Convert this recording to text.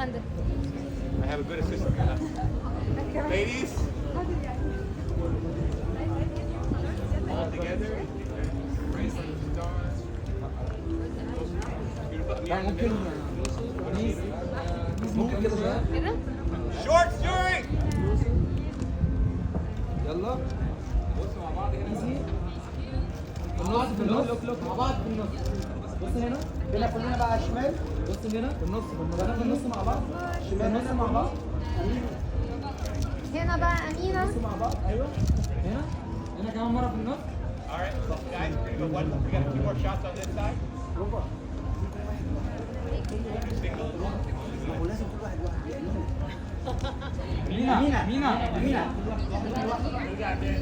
handle. I have a good assistant. Ladies, all together. Ready for the stars. Beautiful. Amir in the ممكن middle. ممكن كده شويه. كده. Short story. يلا بص مع بعض هنا، easy، في النص، في النص، مع بعض في النص. بص هنا. هنا كلنا بقى شمال. بص هنا في النص، في النص، في النص مع بعض، في النص مع بعض. هنا بقى أمينة. بص مع بعض، ايوه، هنا، هنا كمان مره في النص. All right, guys, we're gonna go one. We got a few more shots on this side. Single. ما هو لازم كل واحد لوحده يا أمينة. مينا، مينا، مينا. We got this.